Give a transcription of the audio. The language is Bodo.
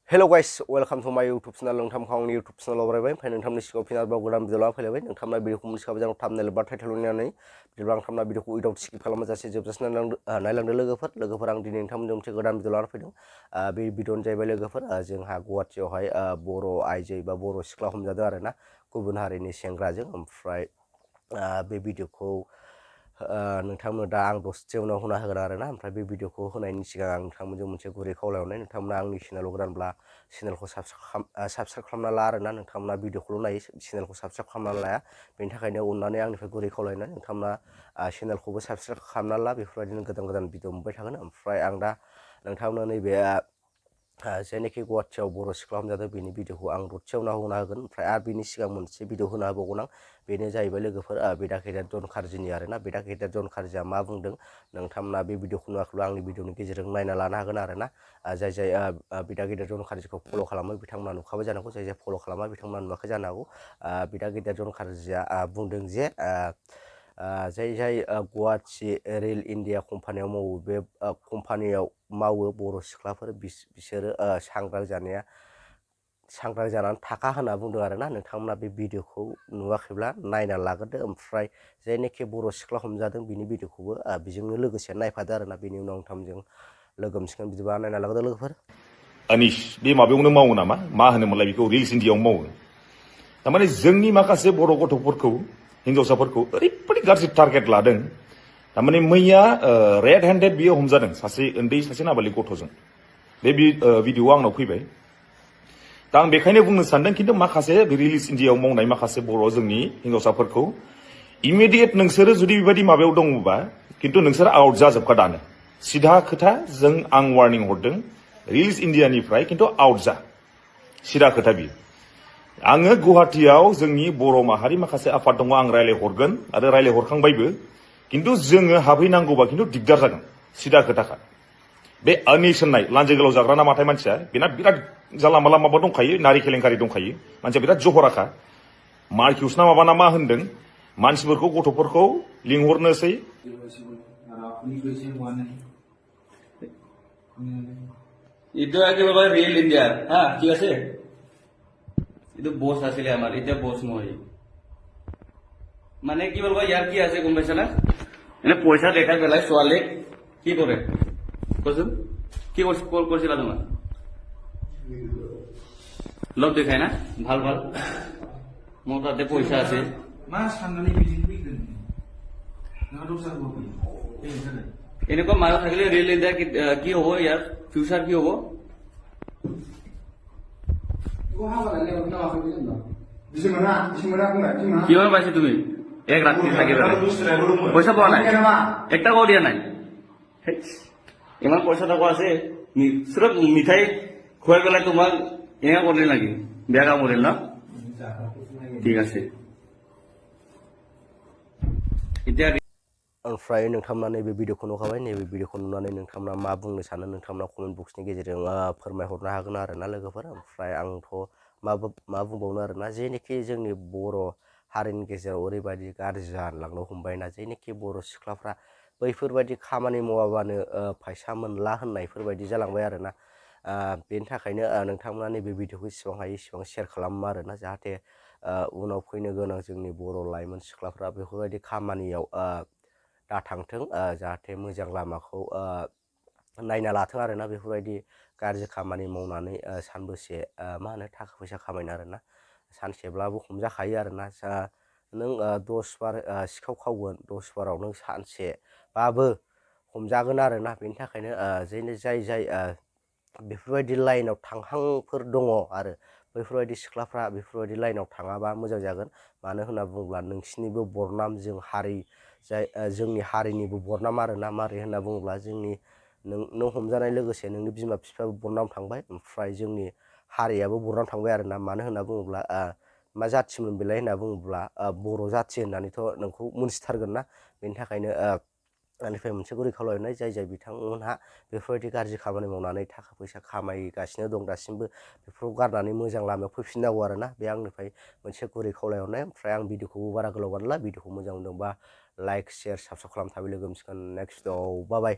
Hello guys, welcome to my YouTube channel. Nongtham khong YouTube channel barabai phai nongtham ni sigaw final ba godan video la phailabai nongthamna video ko muska jang thumbnail ba title ni video ang thamna video ko without skip खालामा जासे जोबजासिम नायलांदो लोगोफोर आं दिनै नोंथांमोनजों मोनसे गोदान भिडिअ लाना फैदों बे भिडिअनि जाहैबाय लोगोफोर जोंहा गुवाहाटीयावहाय बर' आइजो बा बर' सिख्ला हमजादों आरोना गुबुन हारिनि सेंग्राजों ओमफ्राय बे भिडिअखौ नोंथांमोन दा आं दसे उनाव होना होगोन आरोना ओमफ्राय बे भिडिअखौ होनायनि सिगां आं नोंथांमोनजों मोनसे गुरै खावलायहरनाय नोंथांमोना आंनि चेनेलाव गोदानब्ला चेनेलखौ साबस्क्राइब खालामना ला आरोना नोंथांमोना भिडिअखौल' नायो चेनेलखौ साबस्क्राइब खालामना लाया बेनि थाखायनो अननानै आंनिफ्राय गुरै खावलायनाय नोंथांमोना चेनेलखौबो साबस्क्राइब खालामना ला बेफोरबायदिनो गोदान भिडिअ मोनबाय थागोन ओमफ्राय आं दा नोंथांमोना नैबे जायनाखि गुवाहाटीयाव बर' सिख्ला हमजादों बेनि भिडिअखौ आं दसेयावनो होना होगोन ओमफ्राय आरो बेनि सिगां मोनसे भिडिअ होना होबावगोन आं बेनो जाहैबाय लोगोफोर बेदा गेदेर जन खारजिनि आरोना बेदा गेदेर जन खारजिया मा बुंदों नोंथांमोना बे भिडिअखौ नुवाखैब्ला आंनि भिडिअनि गेजेरजों नायना लानो हागोन आरोना जाय बेदा गेदेर जन खारजिखौ फल' खालामो बिथांमोना नुखाबाय जानांगौ जाय फल' खालामा बिथांमोना नुवाखै जानो हागौ बेदा गेदेर जन खारजिया बुंदों जे जाय गुवाहाटी रेल इन्डिया कम्पानियाव मावो बे कम्पानियाव मावो बर' सिख्लाफोर बिसोरो सांग्रां जानानै थाखा होनना बुंदों आरोना नोंथांमोना बे भिडिअखौ नुवाखैब्ला नायना लाग्रोदो ओमफ्राय जायनाखि बर' सिख्ला हमजादों बिनि भिडिअखौबो बेजोंनो लोगोसे नायफादो आरोना बेनि उनाव नोंथांजों लोगो मोनसिगोन बिदिबा नायना लाग्रोदो लोगोफोर अनिश बे माबायावनो मावो नामा मा होनोमोनलाय बेखौ रिल्स इन्डियायाव मावो थारमाने जोंनि माखासे बर' गथ'फोरखौ हिन्जावसाफोरखौ ओरैबायदि गाज्रि टारगेट लादों थारमाने मैया रेड हेन्डेड बियो हमजादों सासे नाबालिग गथ'जों बे भिडिअआ आंनाव फैबाय दा आं बेखायनो बुंनो सानदों खिन्थु माखासे रिल्स इन्डियायाव मावनाय माखासे बर' जोंनि हिन्जावसाफोरखौ इमिडियेट नोंसोरो जुदि बेबायदि माबायाव दङबा खिन्थु नोंसोर आउट जाजोबखा दानो सिधा खोथा जों आं वार्निं हरदों रिल्स इन्डियानिफ्राय खिन्थु आउट जा सिधा खोथा बियो आङो गुवाहाटीयाव जोंनि बर' माहारि माखासे आफाद दङ आं रायलायहरगोन आरो रायलायहरखांबायबो खिन्थु जोङो हाबहैनांगौबा खिन्थु दिगदार जागोन सिधा खोथाखा बे अनिश होननाय लान्जाय गोलाव जाग्रा ना माथाय मानसिया बेना बिराद जाला माला माबा दंखायो नारि केलेंकारि दंखायो मानसिया बिराद जहराखा मार्किउस ना माबा ना मा होनदों मानसिफोरखौ गथ'फोरखौ लिंहरनोसै itu একেবারে রিয়েল ইন্ডিয়া হ্যাঁ ঠিক আছে itu বস আসলে আমার এটা বস মই মানে কি বলবো ইয়ার কি আছে গম পাইছ না এনে পয়সা দেখা পেলাই ছোৱালী কি কৰে কচোন কি কল কৰিছিলা তোমাক লগ দেখাই না ভাল মোৰ তাতে পইচা আছে এনেকুৱা মানুহ থাকিলে ৰিয়েল ইণ্ডিয়া কি হ'ব ইয়াৰ ফিউচাৰ কি হ'ব কিমান পাইছে তুমি এক ৰাতি থাকি পইচা পোৱা নাই একটা টাকাও দিয়া নাই ইমান পইচা টকা আছে চিৰফ মিঠাই খুৱাই পেলাই তোমাক এনেকুৱা কৰিলে নেকি বেয়া কাম কৰিল ন ঠিক আছে এতিয়া ओमफ्राय नोंथांमोना नैबे भिडिअखौ नुखाबाय नैबे भिडिअखौ नुनानै नोंथांमोना मा बुंनो सानो नोंथांमोना कमेन्ट बक्सनि गेजेरजों फोरमायहरनो हागोन आरोना लोगोफोर ओमफ्राय आंथ' मा बुंबावनो आरोना जेनोखि जोंनि बर' हारिनि गेजेराव ओरैबायदि गाज्रि जालांनो हमबायना जेनोखि बर' सिख्लाफ्रा बैफोरबायदि खामानि मावाबानो फैसा मोनला होननायफोरबायदि जालांबाय आरोना बेनि थाखायनो नोंथांमोना नैबे भिडिअखौ इसेबां हायो इसेबां शेयार खालामो आरोना जाहाथे उनाव फैनो गोनां जोंनि बर' लाइमोन सिख्लाफ्रा बेफोरबायदि खामानियाव दा थांथों जाहाथे मोजां लामाखौ नायना लाथों आरोना बेफोरबायदि गाज्रि खामानि मावनानै सानबोसे मा होनो थाखा फैसा खामायनो आरोना सानसेब्लाबो हमजाखायो आरोना नों 10 बार सिखाव खावगोन 10 बाराव नों सानसेबाबो हमजागोन आरोना बेनि थाखायनो जाय बेफोरबायदि लाइनाव थांहांफोर दङ आरो बैफोरबायदि सिख्लाफ्रा बेफोरबायदि लाइनाव थाङाबा मोजां जागोन मानो होनना बुङोब्ला नोंसिनिबो बरनाम जोंनि हारिनिबो बरनाम आरोना मारै होनना बुङोब्ला नों हमजानाय लोगोसे नोंनि बिमा बिफायाबो बरनाम थांबाय ओमफ्राय जोंनि हारियाबो बरनाम थांबाय आरोना मानो होनना बुङोब्ला मा जाथिमोन बेलाय होनना बुङोब्ला बर' जाथि होननानैथ' नोंखौ मोनथिथारगोन ना बेनि थाखायनो आंनिफ्राय मोनसे गुरै खावलायनाय जाय बिथांमोनहा बेफोरबायदि गाज्रि खामानि मावनानै थाखा फैसा खामायगासिनो दं दासिमबो बेफोरखौ गारनानै मोजां लामायाव फैफिननांगौ आरोना बे आंनिफ्राय मोनसे गुरै खावलायहरनाय ओमफ्राय आं भिडिअखौबो बारा गोलाव गानला भिडिअखौ मोजां मोनदोंबा लाइक शेयार साबस्क्राइब खालाम थाबै लोगो मोनसिगोन नेक्स्ट भिडिअआव बाय